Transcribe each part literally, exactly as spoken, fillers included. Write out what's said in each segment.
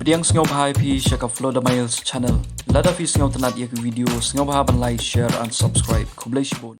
Pdiang sngewbha ïa phi sha ka Flodamail Channel. Lada phi sngewtynnat ïa ka video, sngewbha ban like, share and subscribe. Khublei shibun.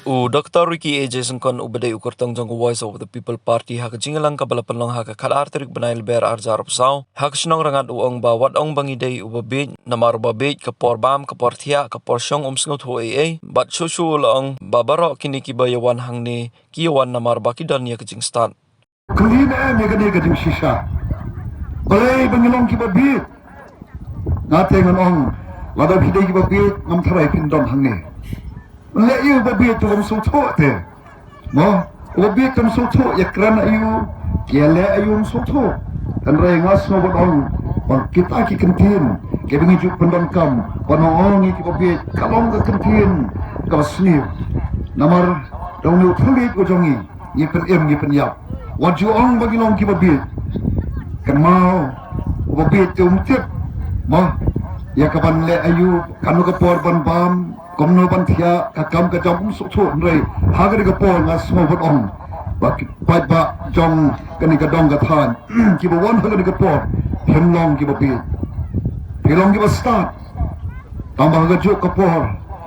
U Doktor Ricky A J Syngkon uba dei u kyrtong jong ka Voice of the People Party ha ka jingïalang kaba la pynlong ha ka khatar tarik bnai Lber arhajar arphew saw ha ka shnong Rangad u ong ba wat ong ba ngi dei uba bieit namar uba bieit ka por bam, ka por thiah, ka por shong um sngewthuh ei ei. Bad shuh shuh u la ong ba baroh kine kiba ïawan hangne ki ïawan namar ba ki don ïa ka jingstad. Kylli ne em ïa kane ka jingshisha? Balei ba ngi long kiba bieit? Nga te ngan ong, lada phi dei kiba bieit ngam tharai phin don hangne. Leh ïa uba bieit te um sngewthuh te. Mo, uba bieit um sngewthuh, ïa kren aïu, ïa leh aïu um sngewthuh. Hynrei nga sngew ban ong ba kita ki kyntien kiba ngi ju pyndonkam ban ong ïa kiba bieit ka long ka kyntien kaba sniew. Namar da une u thylliej u jong ngi ngi pynim, ngi pynïap. Wat ju ong ba ngi long kiba bieit. Kynmaw, uba bieit te um tip, mo, ïa kaban leh aïu, kano ka por ban bam, kumno ban thiah, ka kam ka jam um sngewthuh. Hynrei ha kane ka por nga sngew ban ong ba ki paidbah jong kane ka dong ka thaiñ kiba wan ha kane ka por, phim long kiba bieit, phi long kiba stad. Tangba ha kajuh ka por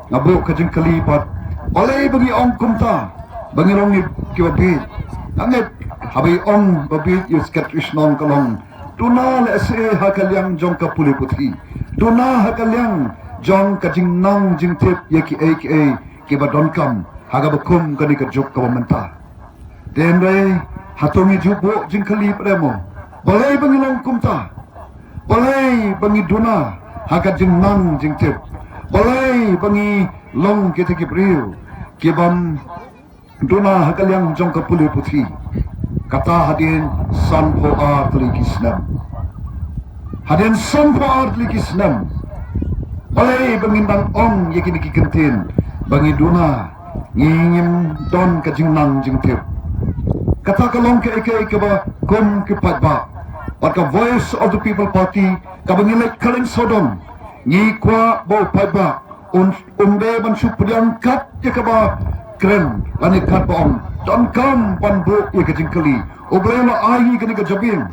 nga buh ka jingkylli pat, balei ba ngi ong kumta, ba ngi long ngi kiba bieit? Nga ngeit haba i ong ba bieit ïa u Secretary Shnong ka long, duna lehse ha ka liang jong ka pule puthi, duna ha ka liang jong ka jingnang jingtip ïa kiei kiei kiba donkam ha kaba kum kane ka juk kaba mynta. Te hynrei hato ngi ju buh jingkylli pat em mo, balei ba ngi long kumta? Balei ba ngi duna ha ka jingnang jingtip? Balei ba ngi long kita ki briew kibym duna ha ka liang jong ka pule puthi? Kata hadien sanphew ar tylli ki snem. Hadien sanphew ar tylli ki snem, balei ba ngin dang ong ïa kine ki kyntien ba ngi duna, ngi ngim don ka jingnang jingtip? Kata ka long kaei kaei kaba kum ki paidbah bad ka Voice of the People Party kaba ngi leit kylleng sawdong, ngi kwah ba u paidbah un, um dei ban shu pdiang kat ïa kaba kren lane kat ba ong. Donkam ban buh ïa ka jingkylli. U Blei u la ai ngi kane ka jabieng,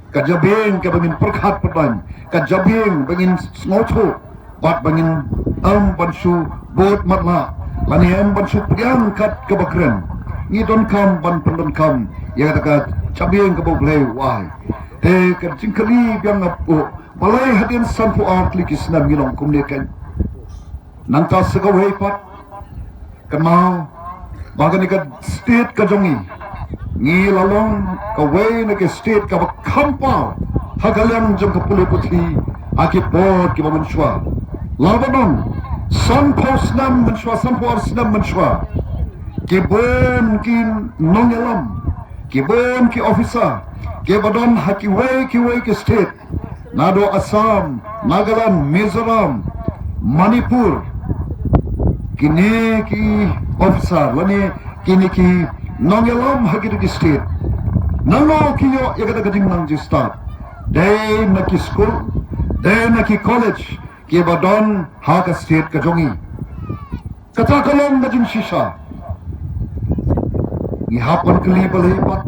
ka jabieng kaba ngin pyrkhat pyrdain, ka jabieng ba ngin sngewthuh bad ba ngin em ban shu bud matlah lane em ban shu pdiang kat kaba kren. Ngi donkam ban pyndonkam ïa kata ka jabieng kaba U Blei u ai. Te ka jingkylli biang nga buh, balei hadien sanphew ar tylli ki snem ngi long kumne kein? Nangta sa kawei pat, kynmaw ba kane ka state ka jong ngi, ngi la long kawei na ki state kaba kham paw ha ka liang jong ka pule puthi ha ki por kiba mynshuwa. Lada don sanphew snem mynshuwa, sanphew ar snem mynshuwa, ki bun ki nongïalam, ki bun ki officer kiba don ha kiwei kiwei ki state, naduh Assam, Nagaland, Mizoram, Manipur, kine ki officer lane kine ki nongïalam ha kine ki state, nangno ki ïoh ïa kata ka jingnang jingstad? Dei na ki skul, dei na ki college kiba don ha ka state ka jong ngi. Kata ka long ka jingshisha. Ngi hap ban kylli balei pat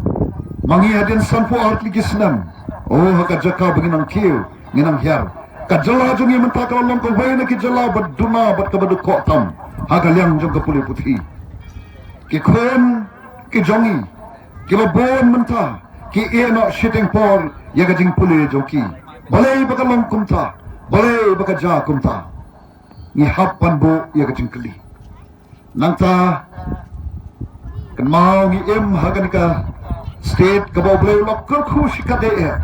ma ngi hadien sanphew ar tylli ki snem, oh, ha ka jaka ba ngi nang kiew, ngi nang hiar, ka jylla jong ngi mynta ka la long kawei na ki jylla ba duna bad kaba dkoh tam ha ka liang jong ka pule puthi. Ki khun ki jong ngi kiba bun mynta ki ïeh noh shiteng por ïa ka jingpule jong ki. Balei ba ka long kumta? Balei ba ka jia kumta? Ngi hap ban buh ïa ka jingkylli. Nangta kynmaw ngi im ha kane ka state kaba U Blei u la kyrkhu shikatdei eh.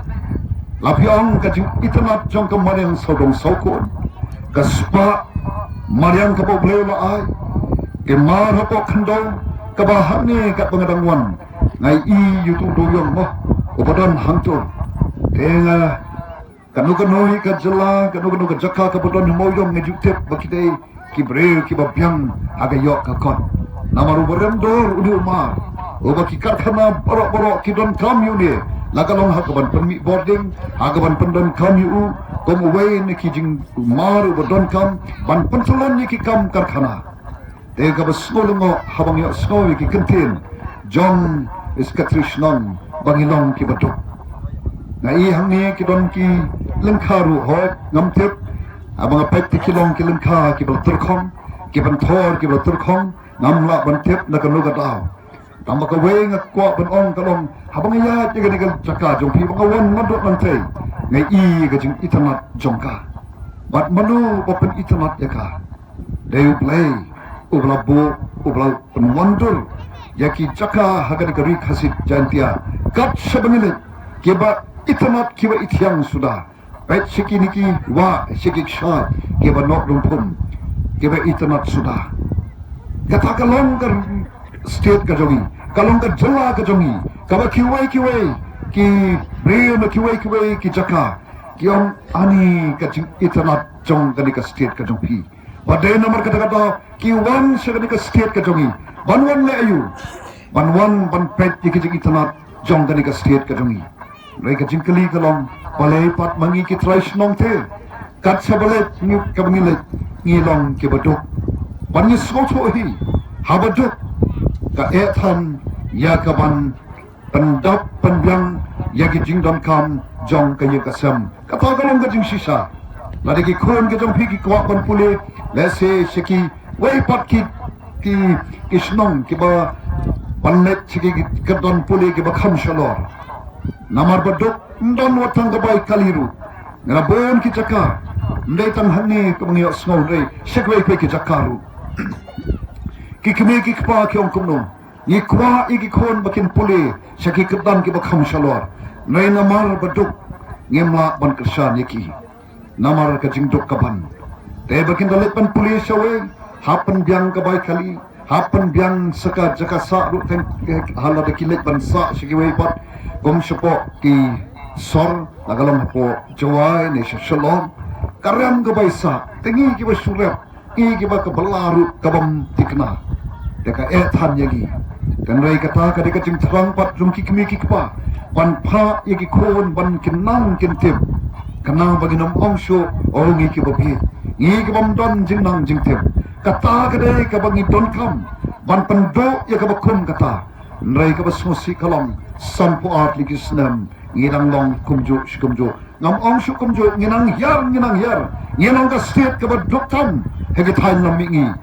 La phi ong ka jingitynnad jong ka mariang sawdong sawkun, ka spah mariang kaba U Blei u la ai. Te mar hapoh khyndew kaba hangne katba nga dang wan, nga ïohi ïa uto u dewiong mo uba don hangto. Te nga, kano kano hi ka jylla, kano kano ka jaka kaba don ha Mawïong, nga ju tip ba ki dei ki briew kiba biang ha ka ïoh ka kot. Namar uba rem dor u dei u mar, uba ki karkhana baroh baroh ki donkam ïa une, La ka long ha ka ban pynmih bording, ha ka ban pyndonkam ïa u kum uwei na ki jingmar uba donkam ban pyntylun ïa ki kam karkhana. Te kaba sngewlyngngoh haba ngi ïohsngew ïa ki kyntien jong i Secretary Shnong ba ngi long kiba duk. Nga i hangne ki don ki lyngkha ruh, hooid ngam tip. Haba nga peit te ki long ki lyngkha kiba la tyrkhong, ki ban thor kiba la tyrkhong, ngam lah ban tip na kano ka daw. Tang ba kawei nga kwah ban ong ka long, haba nga ïaid ïa kane ka jaka jong phi ba nga wan naduh nangtei, nga i ka jingitynnat jong ka. Bad mano ba pynitynnat ïa ka? Dei U Blei uba la buh, uba la pynwandur ïa ki jaka ha kane ka Ri Khasi Jaintia. Kat shaba ngi leit, kiba itynnat, kiba ithiang suda. Peit sha kine ki wah, sha ki kshaid, kiba noh rymphum, kiba itynnat suda. Kata ka long ka state ka jong ngi, ka long ka jylla ka jong ngi, kaba kiwei kiwei ki briew na kiwei kiwei ki jaka ki ong, ani ka jingitynnat jong kane ka state ka jong phi. Ba dei namar kata ka daw ki wan sha kane ka state ka jong ngi. Ban wan leh aïu? Ban wan ban peit ïa ka jingitynnat jong kane ka state ka jong ngi. Hynrei ka jingkylli ka long, balei pat ma ngi ki trai shnong te, kat shaba leit ngi, kaba ngi leit, ngi long kiba duk? Ban ngi sngewthuh hi, haba duk, ka eh than ïa ka ban pyndap pynbiang ïa ki jingdonkam jong ka ïing ka sem. Kata ka long ka jingshisha. Lada ki khun ka jong phi ki kwah ban pule, lehse sha kiwei pat ki, ki, ki shnong kiba ban leit sha ki, ki don pule kiba kham shalor. Namar ba duk, ym don wat tang ka bai kali ruh. Nga la bun ki jaka, ym dei tang hangne kaba ngi ïohsngew, hynrei sha kiwei kiwei ki jaka ruh. Ki kmie ki kpa ki ong kumno, ngi kwah ïa ki khun ba kin pule sha ki kyrdan kiba kham shalor. Hynrei namar ba duk, ngim lah ban kyrshan ïa ki. Namar ka jingduk ka ban. Te ba kin da leit ban pule shawei, hap pynbiang ka bai kali, hap pynbiang sha ka jaka sah ruh, teng ha lada ki leit ban sah sha kiwei pat, kum shapoh ki sor, la ka long hapoh Jowai ne sha Shillong. Ka rem ka bai sah, te ngi kiba shu rep, ngi kiba ka bylla ruh ka bym thikna. Te ka eh than ïa ngi. Hynrei kata ka dei ka jingthrang pat jong ki kmie ki kpa ban phah ïa ki khun ban kin nang kin tip. Khnang ba ngin ym ong shuh, o ngi kiba bieit, ngi kibym don jingnang jingtip. Kata ka dei kaba ngi donkam ban pynduh ïa kaba kum kata. Hynrei kaba sngewsih ka long, sanphew ar tylli ki snem ngi dang long kumjuh shi kumjuh. Ngam ong shuh kumjuh, ngi nang hiar, ngi nang hiar. Ngi long ka state kaba duk tam ha ki thaiñ lam mihngi.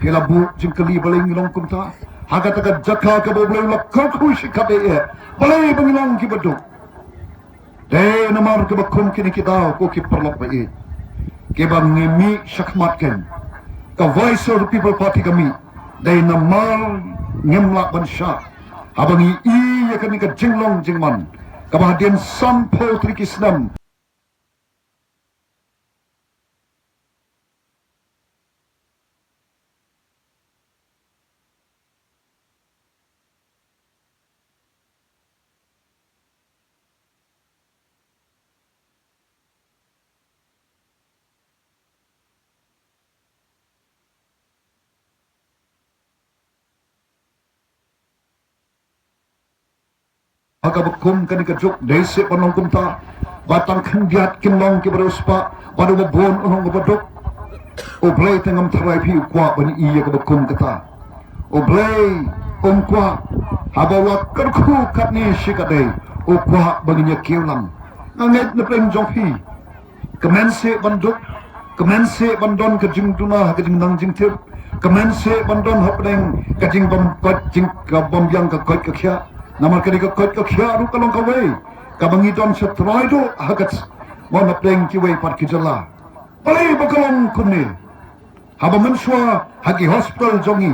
Phi la buh jingkylli balei ngi long kumta? Ha kata ka jaka kaba U Blei u la kyrkhu shikatdei eh, balei ba ngi long kiba duk? Dei namar kaba kum kine ki daw, ko ki paralok ba ïeit, kiba ngi mih shakhmat kein, ka Voice of the People Party ka mih, dei namar ngim lah ban shah haba ngi i ïa kane ka jinglong jingman kaba hadien sanphew tylli ki snem. Ha kaba kum kane ka juk dei seh ban long kumta, ba tang khyndiat kin long kiba riewspah, bad uba bun un ong uba duk. U Blei te ngam tharai phi u kwah ban i ïa kaba kum kata. U Blei um kwah, haba u la kyrkhu katne shikatdei, u kwah ba ngin ïa kiew lang. Nga ngeit na pdeng jong phi, kmen seh ban duk, kmen seh ban don ka jingduna ha ka jingnang jingtip, kmen seh ban don hapdeng ka jingbym koit, jing, ka bym biang ka koit ka khiah. Namar ka dei ka koit ka khiah ruh ka long kawei kaba ngi don sha trai duh ha ka, mo, na pdeng kiwei pat ki jylla. Balei ba ka long kumne? Haba mynshuwa ha ki hospital jong ngi,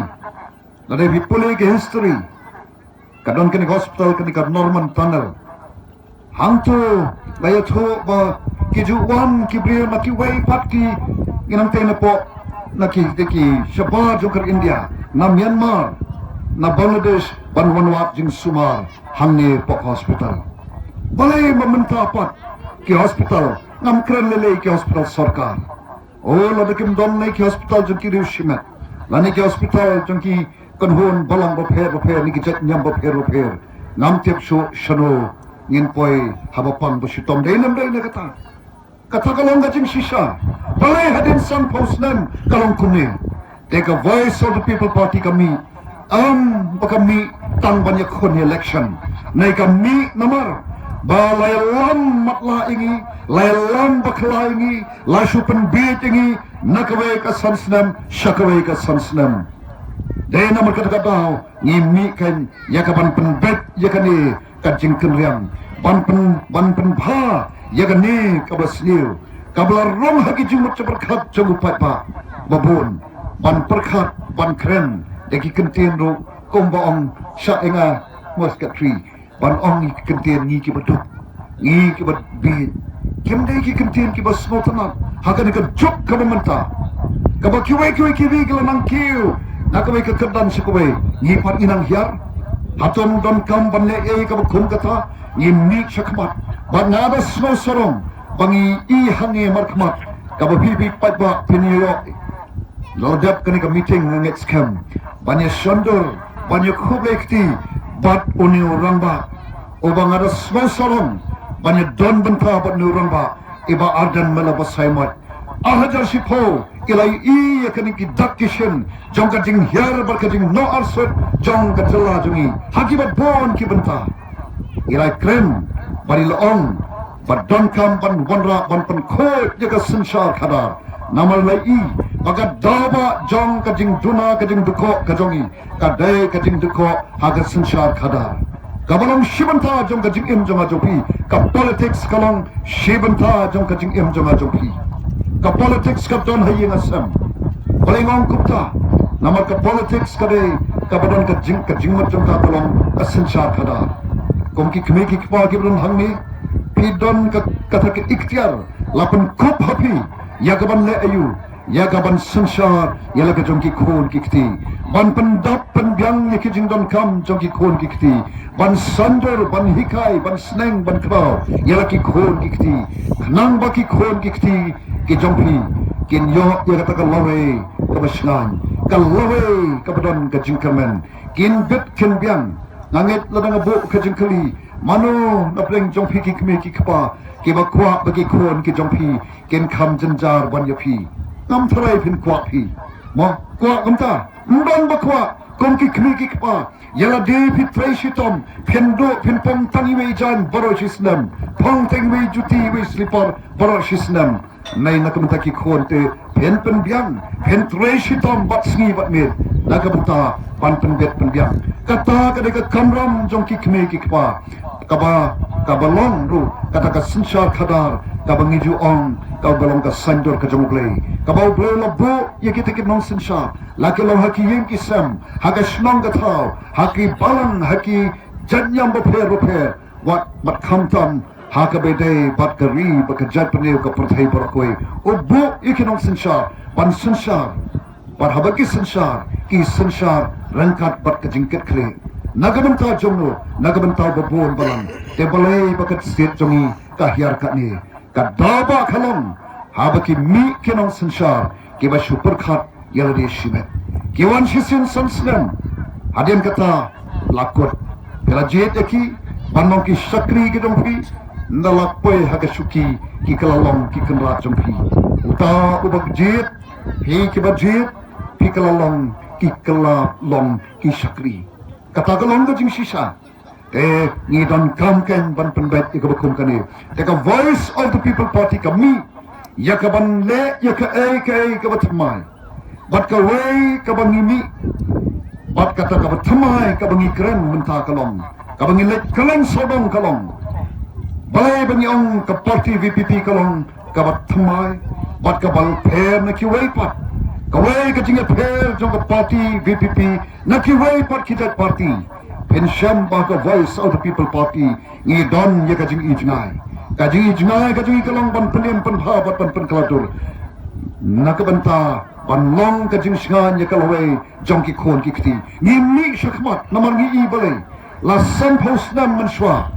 lada phi pule ki history, ka don kane ka hospital, kane ka Norman Tunnel. Hangto la ïathuh ba ki ju wan ki briew na kiwei pat ki, ngi nang tei na pok, na ki, ki, ki shabar jong ka India, na Myanmar, na Bangladesh, ban wan wad jingsumar hangne pok hospital. Balei ma mynta pat ki hospital, ngam kren lei lei ki hospital sorkar, o, lada kim don ne ki hospital jong ki riew shimet, lane ki hospital jong ki kynhun balang bapher bapher ne ki jait niam bapher bapher, ngam tip shuh shano ngin poi haba pang ba shitom, dei nam dei na kata. Kata ka long ka jingshisha. Balei hadien sanphew snem ka long kumne? Te ka Voice of the People Party ka mih, ym ba ka mih tang ban ïakhun election. Nai ka mih namar ba la ïalam matlah ïa ngi, la ïalam bakla ïa ngi, la shu pynbiej ïa ngi na kawei ka san snem sha kawei ka san snem. Dei namar kata ka daw ngi mih kan ïa ka ban pynbeit ïa kane ka jingkynriang, ban pyn ban pynbha ïa kane kaba sniew kaba la rung ha ki jingmut jingpyrkhat jong u paidbah ba bun, ban pyrkhat ban kren da ki kyntien ruh kumba ong sha ïa nga Mos Katri, ban ong ïa ki kyntien ngi kiba duk, ngi kiba bieit. Kim dei ki kyntien kiba sngewtynnat ha kane ka juk kaba mynta, kaba kiwei kiwei kiwei ki la nang kiew na kawei ka kyrdan sha kawei, ngi pat ngi nang hiar. Hato donkam ban leh ei kaba kum kata? Ngi mih shakhmat bad nga da sngewsarong ba ngi i hangne markhmat kaba phi phi paidbah phin ïoh. La dep kane ka meeting nga ngeit skhem ban ïa shondur, ban ïa khublei kti bad une u rangbah uba nga da sngewsarong ban ïa don bynta bad une u rangbah, i Bah Ardent Miller Basaiawmoit. Ar hajar shiphew i la ïohi ïa kane ki dak ki shin jong ka jinghiar bad ka jingnoh arsut jong ka jylla jong ngi ha kiba bun ki bynta. I la kren bad i la ong ba donkam ban wanrah ban pynkhuid ïa ka synshar khadar. Namar la i ba ka daw ba jong ka jingduna ka jingdukhoh ka jong i ka dei ka jingdukhoh ha ka synshar khadar. Kaba long shi bynta jong ka jingim jong nga jong phi, ka politics ka long shi bynta jong ka jingim jong nga jong phi. Ka politics ka don ha ïing ha sem. Balei nga ong kumta? Namar ka politics ka dei kaba don ka jing ka jingmut jong ka ka long ka synshar khadar. Kum ki kmie ki kpa kiba don hangne, phi don ka kata ka iktiar, la pynkup ha phi ïa ka ban leh aïu, ïa ka ban synshar ïa la ka jong ki khun ki kti, ban pyndap pynbiang ïa ki jingdonkam jong ki khun ki kti, ban sandur, ban hikai, ban sneng, ban khraw ïa la ki khun ki kti, khnang ba ki khun ki kti ki jong phi kin ïoh ïa kata ka lawei kaba shngaiñ, ka lawei kaba don ka jingkyrmen, kin bit kin biang. Nga ngeit lada nga buh ka jingkylli, mano na pdeng jong phi ki kmie ki kpa kiba kwah ba ki khun ki jong phi kin kham jynjar ban ïa phi? Ngam tharai phin kwah phi. Mo, kwah kumta? Ym don ba kwah. Kum ki kmie ki kpa, ïa lade phi trei shitom, phin duh phin phong tang iwei i jaiñ baroh shi snem, phong tang iwei i juti iwei i slipar baroh shi snem. Nai na ka bynta ki khun te phin pynbiang, phin trei shitom bad sngi bad miet na ka bynta ban pynbeit pynbiang. Kata ka dei ka kamram jong ki kmie ki kpa kaba, kaba long ruh kata ka synshar khadar kaba ngi ju ong kaba long ka saiñdur ka jong U Blei, kaba U Blei u la buh ïa kita ki nongsynshar, la ki long ha ki ïing ki sem, ha ka shnong ka thaw, ha ki balang, ha ki jait niam bapher bapher, wat bad khamtam ha kaba ïadei bad ka ri bad ka jaitbynriew ka pyrthei baroh kawei. U buh ïa ki nongsynshar ban synshar, bad haba ki synshar, ki synshar ryngkat bad ka jingkitkhlieh na ka bynta jong no, na ka bynta ba bun balang. Te balei ba ka state jong ngi ka hiar katne? Ka daw ba ka long haba ki mih ki nongsynshar kiba shu pyrkhat ïa lade shimet, ki wan shisien san snem, hadien kata la kut. Phi la jied ïa ki ban long ki shakri ki jong phi, ynda la poi ha ka shuki ki ka la long ki kynrad jong phi. Uta uba jied, phi kiba jied, phi ka la long ki, ka la long ki shakri. Kata ka long ka jingshisha. Te ngi donkam kein ban pynbeit ïa kaba kum kane. Te ka Voice of the People Party ka mih ïa ka ban leh ïa kaei kaei kaba thymmai bad kawei kaba ngi mih bad kata kaba thymmai kaba ngi kren mynta ka long, kaba ngi leit kren sawdong ka long, balei ba ngi ong ka party V P P ka long kaba thymmai bad kaba pher na kiwei pat? Kawei ka jingïapher jong ka party V P P na kiwei pat ki jait party. Phin shem ba ka Voice of the People Party ngi don ïa ka jingijngai. Ka jingijngai ka jong ngi ka long ban pynim pynbha bad ban pynkylla dur na ka bynta ban long ka jingshngaiñ ïa ka lawei jong ki khun ki kti. Ngi mih shakhmat namar ngi i balei? La sanphew snem mynshuwa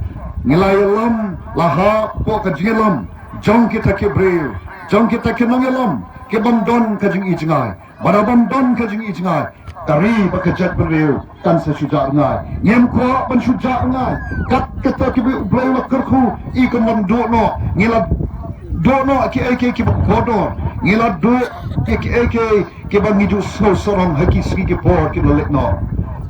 ngi la ïalam, la hap ka jingïalam jong kita ki briew, jong kita ki nongïalam, Ki bym don ka jingijngai. Bad haba ym don ka jingijngai, ka ri bad ka jaitbynriew kan sa shu jah rngai. Ngim kwah ban shu jah rngai. Kat kata kiba U Blei u la kyrkhu, i kum ban duh noh. Ngi la duh noh kiei kiei kiba kordor. Ngi la duh kiei kiei kiba ngi ju sngew sarong ha ki sngi ki por kiba la leit noh.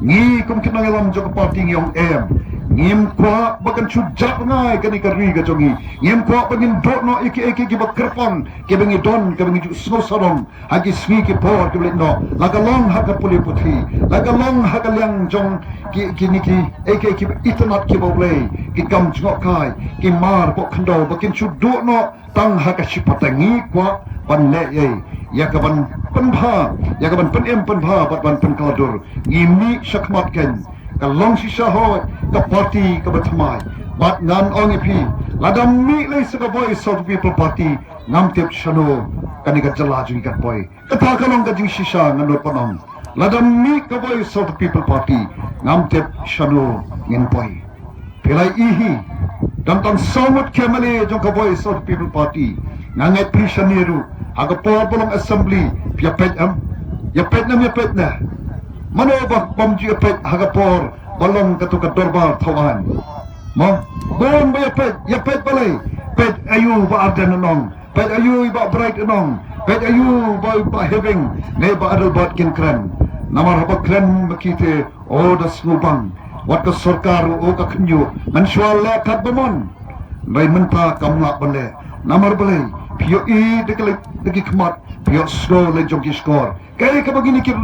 Ngi kum ki nongïalam jong ka party ngi ong em. Ngim kwah ba kan shu jah rngai kane ka ri ka jong ngi. Ngim kwah ba ngin duh noh ïa kiei kiei kiba kyrpang, kiba ngi don, kiba ngi ju sngew sarong ha ki sngi ki por kiba leit noh. La ka long ha ka pule puthi, la ka long ha ka liang jong ki, kine kiei kiei kiba itynnad kiba U Blei, ki kam jngohkai, ki mar poh khyndew, ba kin shu duh noh tang ha ka shi pateng. Ngi kwah ban leh ei ïa ka ban pynbha, ïa ka ban pynim pynbha bad ban pynkylla dur. Ngi mih shakhmat kein, ka long shisha hooid ka party kaba thymmai. Bad ngan ong ïa phi, lada mih lei sa ka Voice of the People Party, ngam tip shano kane ka jylla jong ngi kan poi. Kata ka long ka jingshisha, ngan nud ban ong, lada mih ka Voice of the People Party, ngam tip shano ngin poi. Phi la ïohi, don tang saw ngut ki MLA jong ka Voice of the People Party. Nga ngeit phi shane ruh, ha ka por ba long assembly, phi ïa peit em? Ïa peit ne ym ïa peit ne? Mano ba bym ju ïa peit ha ka por ba long kato ka dorbar thaw aiñ? Mo, bun ba ïa peit, ïa peit balei? Peit aïu Bah Ardent un ong, peit aïu Bah Bright un ong, peit aïu Bah, Bah Hewing ne Bah Adelbert kin kren. Namar haba kren ma ki te, o da sngewbang. Wat ka sorkar, o ka khynñiuh, ngan shuwa leh katba mon. Hynrei mynta kam lah ban leh. Namar balei? Phi ïohi da ki, da ki khmat, phi ïohsngew lei jong ki shkor. Kaei kaba kine ki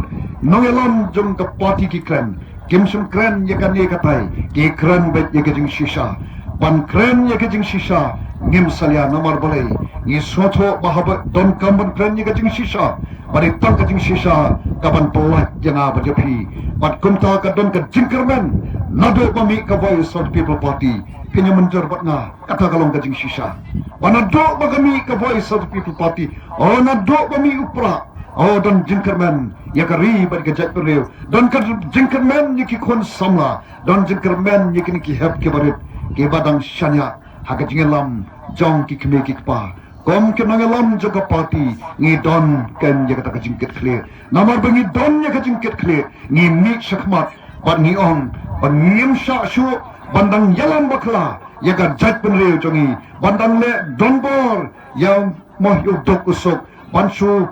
nongïalam jong ka party ki kren, kim shym kren ïa kane katai, ki kren beit ïa ka jingshisha. Ban kren ïa ka jingshisha ngim salia, namar balei? Ngi sngewthuh ba haba donkam ban kren ïa ka jingshisha, ba dei tang ka jingshisha ka ban pyllait ïa nga bad ïa phi. Bad kumta ka don ka jingkyrmen naduh ba mih ka Voice of the People Party. Phin ïa mynjur bad nga, kata ka long ka jingshisha. Ba naduh ba ka mih ka Voice of the People Party, o naduh ba mih u Prah, o don jingkyrmen ïa ka ri bad ka jaitbynriew. Don ka jingkyrmen ïa ki khun samla, don jingkyrmen ïa kine ki hep ki barit, kiba dang shaniah ha ka jingïalam jong ki kmie ki kpa. Kum ki nongïalam jong ka party, ngi don kein ïa kata ka jingkitkhlieh. Namar ba ngi don ïa ka jingkitkhlieh, ngi mih shakhmat bad ngi ong ba ngim shah shuh ban dang ïalam bakla ïa ka jaitbynriew jong ngi, ban dang leh donbor ïa, mo, ïa u duk u suk, ban shu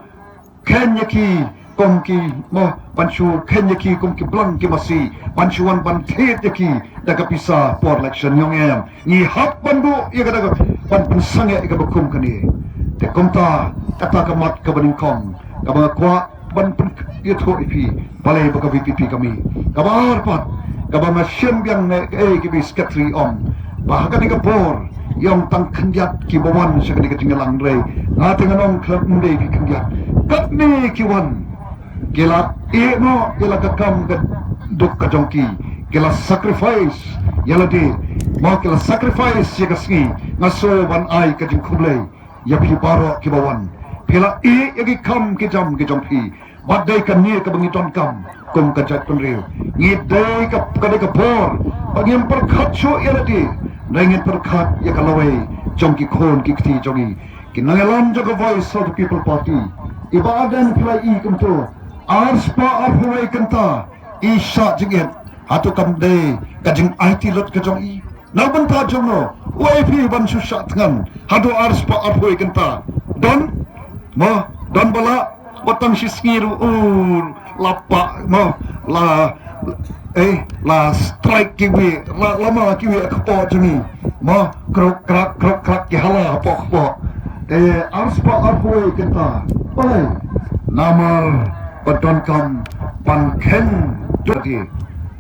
kheiñ ïa ki kum ki, mo, ban shu kheiñ ïa ki kum ki blang ki masi, ban shu wan ban thied ïa ki da ka pisa por election, ong em? Ngi hap ban duh ïa kata ka, ban pynsangeh ïa kaba kum kane. Te kumta, kata ka mat kaba nyngkong kaba nga kwah ban pyn, ïathuh ïa phi, balei ba ka VPP ka mih. Kaba ar pat, kaba nga shem biang ne kaei kaba i secretary ong, ba ha kane ka por i ong tang khyndiat kiba wan sha kane ka jingïalang, hynrei nga te ngan ong khlem, ym dei ki khyndiat. Katne ki wan, ki la ïeh noh ïa la ka kam ka duk ka jong ki, ki la sacrifice ïa lade, mo, ki la sacrifice ïa ka sngi. Nga sngew ban ai ka jingkhublei ïa phi baroh kiba wan. Phi la ïeh ïa ki kam ki jam ki jong phi. Bad dei kane kaba ngi donkam kum ka jaitbynriew. Ngi dei ka, ka dei ka por ba ngim pyrkhat shuh ïa lade, hynrei ngin pyrkhat ïa ka lawei jong ki khun ki kti jong ngi. Ki nongïalam jong ka Voice of the People Party, i Bah Ardent, phi la i kumto, arspah arphew wei kynta i shah jingit. Hato kam dei ka jingaiti lut ka jong i? Na ka bynta jong no, wei phi ban shu shah thngan haduh arspah arphew wei kynta? Don, mo, don ba lah? Wat tang shi sngi ruh, u, la pah, mo, la, eh, la strike kiwei, la, la ma kiwei ha kpoh jong ngi, mo, kruk krak kruk krak ki hala hapoh kpoh. Te arspah arphew wei kynta, balei? Namar ba donkam ban kheiñ dur.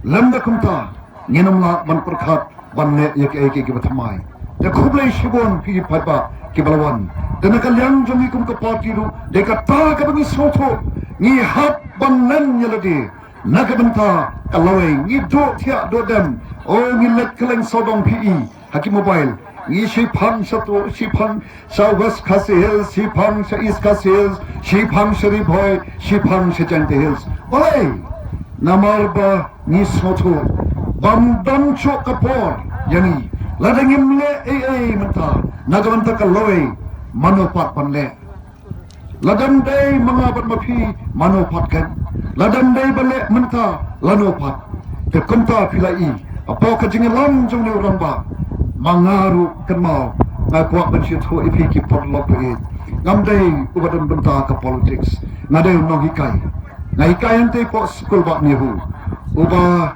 Lymda kumta, ngin ym lah ban pyrkhat ban leh ïa kiei kiei kiba thymmai. Te khublei shibun phi ki paidbah kiba la wan. Te na ka liang jong ngi kum ka party ruh, dei kata kaba ngi sngewthuh, ngi hap ban len ïa lade na ka bynta ka lawei. Ngi duh thiah duh dem, o, ngi leit kylleng sawdong, phi i ha ki mobile, ngi shiphang sha tu, shiphang sha West Khasi Hills, shiphang sha East Khasi Hills, shiphang sha Ri Bhoi, shiphang sha Jaintia Hills. Balei? Namar ba ngi sngewthuh bym don shuh ka por ïa ngi. Lada ngim leh ei ei mynta na ka bynta ka lawei, mano pat ban leh? Lada ym dei ma nga bad ma phi, mano pat kan? Lada ym dei ba leh mynta, lano pat? Te kumta phi la i, hapoh ka jingïalam jong une u rangbah, ma nga ruh kynmaw nga kwah ban sngewthuh ïa phi ki paralok ba ïeit. Ngam dei uba don bynta ka politics. Nga dei u nonghikai. Nga hikai hangtei hapoh skul Bah Nehu, uba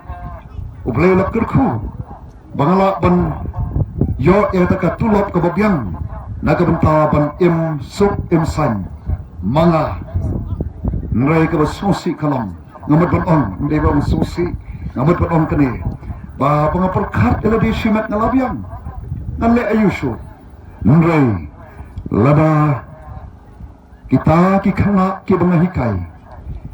U Blei u la kyrkhu ba nga lah ban ïoh ïa kata ka tulop kaba biang na ka bynta ban im suk im saiñ ma nga. Hynrei kaba sngewsih ka long, nga mut ban ong, ym dei ba ong sngewsih, nga mut ban ong kane, ba, ba nga pyrkhat ïa lade shimet nga la biang. Ngan leh aïu shuh? Hynrei lada kita ki khynnah kiba nga hikai,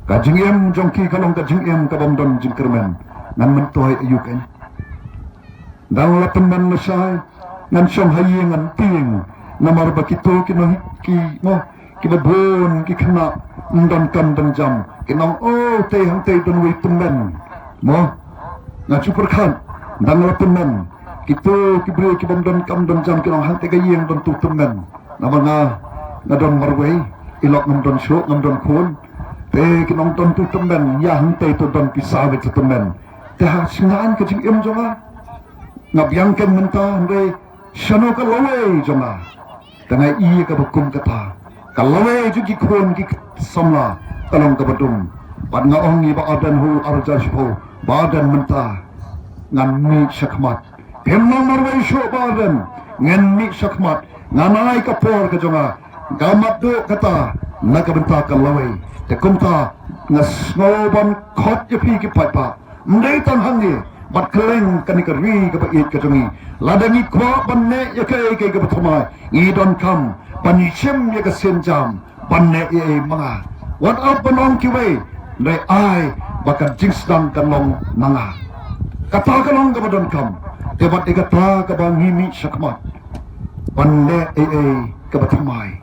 ka jingim jong ki ka long ka jingim kaba ym don jingkyrmen, ngan myntoi aïu kan? Dang la tymmen lashai, ngan shong ha ïing ngan tieng, namar ba kito ki nong hi-, ki, mo, kiba bun ki khynnah ym don kam don jam, kin ong, oh, tei hangtei don uwei tymmen. Mo, nga shu pyrkhat, dang la tymmen, kito ki briew kiba ym don kam don jam kin ong hangtei ka ïing don utu tymmen. Namar nga, nga don marwei, i lok ngam don shuh, ngam don khun. Te kin ong don utu tymmen, ïa hangtei to don pisa beit utu tymmen. Te ha sngewbha ka jingim jong nga, nga biang kein mynta, hynrei shano ka lawei jong nga? Te nga ïohi kaba kum kata, ka lawei jong ki khun ki samla ka long kaba dum. Bad nga ong ïa Bah Ardent, hooid, arja shiphew, Bah Ardent, mynta ngan mih shakhmat. Phim long marwei shuh Bah Ardent, ngan mih shakhmat. Ngan ai ka por ka jong nga, nga mad duh kata na ka bynta ka lawei. Te kumta nga sngew ban khot ïa phi ki paidbah, ym dei tang hangne, bad kylleng kane ka ri kaba ïeit ka jong ngi. Lada ngi kwah ban leh ïa kaei kaei kaba thymmai, ngi donkam ban shim ïa ka sienjam ban leh ei ei ma nga. Wat ap ban ong kiwei, hynrei ai ba ka jingsdang kan long ma nga. Kata ka long kaba donkam. Te bad ïa kata kaba ngi mih shakhmat ban leh ei ei kaba thymmai.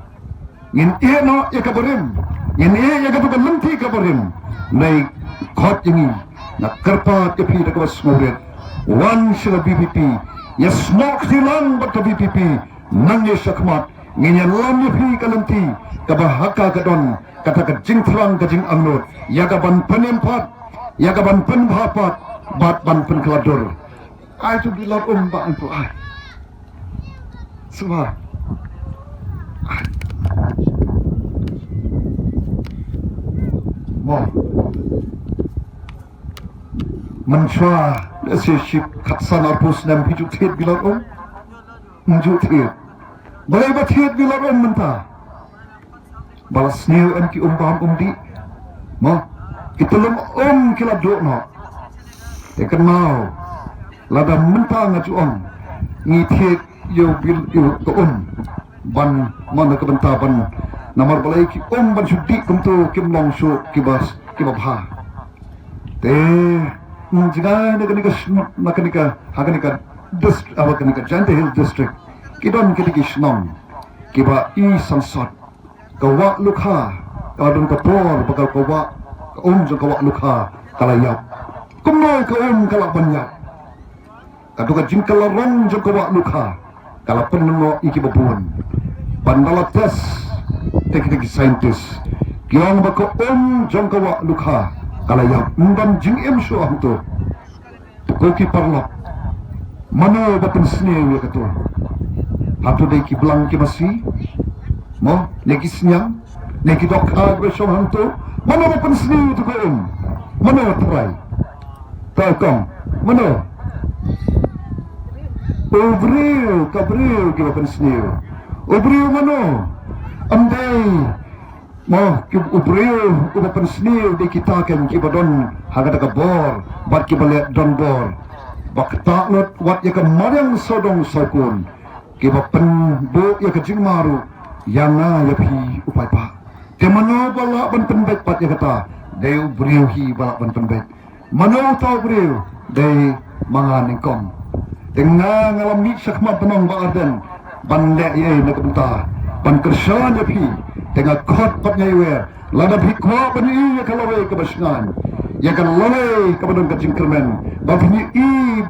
Ngin ïeh noh ïa kaba rim, ngin ïeh ïa katu ka lynti kaba rim. Hynrei khot ïa ngi, nga kyrpad ïa phi da kaba sngewrit, wan sha ka V P P, ïasnoh kti lang bad ka V P P. Nangne shakhmat ngin ïalam ïa phi ka lynti kaba ha ka ka don kata ka jingthrang ka jingangnud, ïa kaban pynim pat, ïa kaban pynbha pat, bad ban pynkylla dur. Ai to Bilor Um, ba hangto ai. Sngewbha. Ai. Mo. Mynshuwa lehse shi khatsan arphew snem phi ju thied Bilor Um? Ym ju thied. Balei ba thied Bilor Um mynta? Ba la sniew em ki um bam um dih. Mo, ki tyllong um ki la duh noh. Te kynmaw, lada mynta nga ju ong ngi thied ïa u Bil, ïa u ka um ban, mo, na ka bynta ban, namar balei ki um ban shu dih kumto, kim long shuh kiba, kiba bha. Te ym jngai na kane ka shnong, na kane ka, ha kane ka dist-, ha kane ka Jaintia Hills District ki don kine ki shnong kiba i sangsot. Ka Wah Lukha, ka la don ka por ba ka, ka wah, ka um jong ka Wah Lukha ka la ïap. Kumno ka um ka lah ban ïap? Kato ka jingkylla rong jong ka Wah Lukha ka la pynlyngngoh ïa kiba bun. Bad ynda la test, te kita ki scientist ki ong ba ka um jong ka Wah Lukha ka la ïap. Ym don jingim shuh hangto. Te ko ki paralok, mano ba pynsniew ïa kato? Hato dei ki blang ki masi? Mo, ne ki sniang? Ne ki dohkha kiba shong hangto? Mano ba pynsniew ïa kato ka um? Mano, trai? Trai kong, mano? U briew, ka briew kiba pynsniew. U briew mano? Ym dei Mo, ki, u briew uba pynsniew dei kita kein kiba don ha kata ka bor bad kiba leh donbor, ba ktah lut wat ïa ka mariang sawdong sawkun, kiba pynduh ïa ka jingma ruh ïa nga ïa phi u paidbah. Te mano ba lah ban pynbeit pat ïa kata? Dei u briew hi ba lah ban pynbeit. Mano uta u briew? Dei ma nga nyngkong. Te nga, nga la mih shakhmat ban ong Bah Ardent, ban leh ei ei na ka bynta ban kyrshan ïa phi. Te nga khot bad nga ïawer, lada phi kwah ban ïohi ïa ka lawei kaba shngaiñ, ïa ka lawei kaba don ka jingkyrmen, ba phin ïohi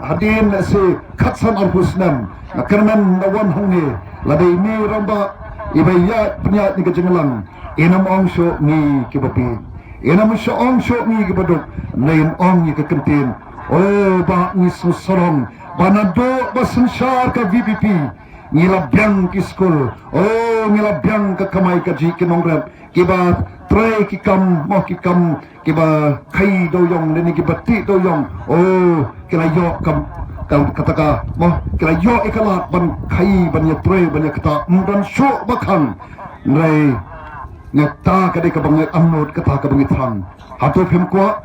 hadien lehse khatsan arphew snem, nga kyrmen da wan hangne, lada ine i rangbah iba ïaid pynïaid ïa ka jingïalang, in ym ong shuh ngi kiba bieit, in ym shu ong shuh ngi kiba duk, hynrei in ong ïa ka kyntien, o Bah, ngi sngewsarong ba naduh ba synshar ka V P P ngi la biang ki skul, o ngi la biang ka kamai kajih, ki nongrep kiba trei ki kam, mo, ki kam kiba khaïi dewïong lane kiba tih dewïong, o ki la ïoh kam, kam kata ka, mo, ki la ïoh ïa ka lad ban khaïi, ban ïatrei, ban ïaktah. Ym don shuh ba khang. Hynrei kata ka dei kaba ngi angnud, kata kaba ngi thrang. Hato phim kwah,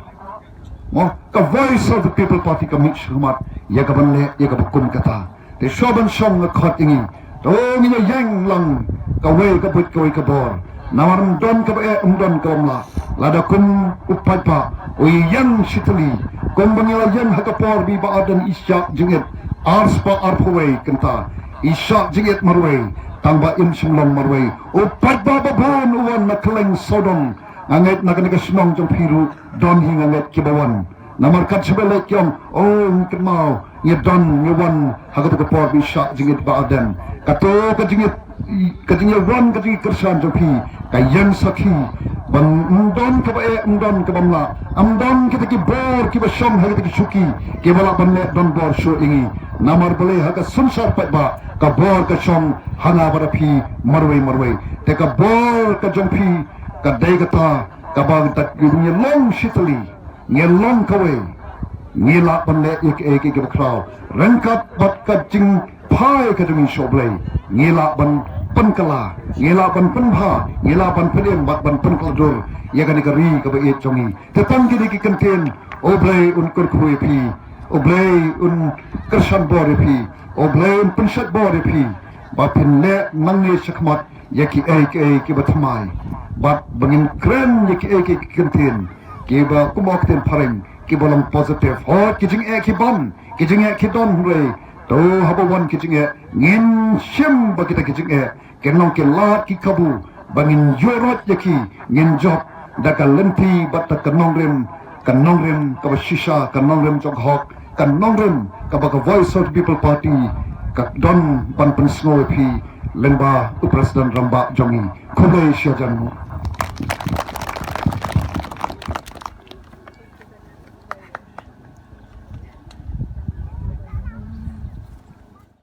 mo, ka Voice of the People Party ka mih shakhmat ïa ka ban leh ïa kaba kum kata? Te shuwa ban shong nga khot ïa ngi, to ngin ïeng lang kawei ka buit kawei ka bor. Namar ym don kaba eh, ym don kaba mlah. Lada kum u paidbah u ïeng shitylli, kumba ngi la ïeng ha ka por ba i Bah Ardent i shah jingit, ar spah arphew wei kynta, i shah jingit marwei, tang ba im shym long marwei. U paidbah ba bun u wan na kylleng sawdong, nga ngeit na kane ka shnong jong phi ruh don hi, nga ngeit, kiba wan. Namar kat shaba leit ki ong, o, ngi kynmaw, ngi don, ngi wan ha kato ka por ba i shah jingit Bah Ardent. Kato ka jingit, ka jingïawan, ka jingïakyrshan jong phi ka ïeng sakhi ba ym don kaba eh, ym don kaba mlah, ym don kita ki bor kiba shong ha kita ki shuki kiba lah ban leh donbor shuh ïa ngi. Namar balei, ha ka synshar paidbah ka bor ka shong ha nga bad ha phi marwei marwei. Te ka bor ka jong phi ka dei kata kaba, ngi long shitylli, ngi long kawei, ngi lah ban leh ïa kiei kiei kiba khraw ryngkat bad ka jingphai ka jong ngi sha U Blei. Ngi lah ban pynkylla, ngi lah ban pynbha, ngi lah ban pynim bad ban pynkylla dur ïa kane ka ri kaba ïeit jong ngi. Te tang kine ki kyntien, U Blei un kyrkhu ïa phi, U Blei un kyrshan bor ïa phi, U Blei un pynshait bor ïa phi, ba phin leh nangne shakhmat ïa kiei kiei kiba thymmai, bad ba ngin kren ïa kiei kiei ki kyntien kiba, kum u ktien phareng, kiba long positive. Hooid, ki jingeh ki bam, ki jingeh ki don, hynrei to haba wan ki jingeh ngin shim ba kita ki jingeh kin long ki lad ki kabu ba ngin ïuh roit ïa ki, ngin jop da ka lynti bad da ka nongrim, ka nongrim kaba shisha, ka nongrim jong ka hok, ka nongrim kaba ka Voice of the People Party ka don ban pynsngew ïa phi lyngba u President rangbah jong ngi. Khublei shihajar nguh.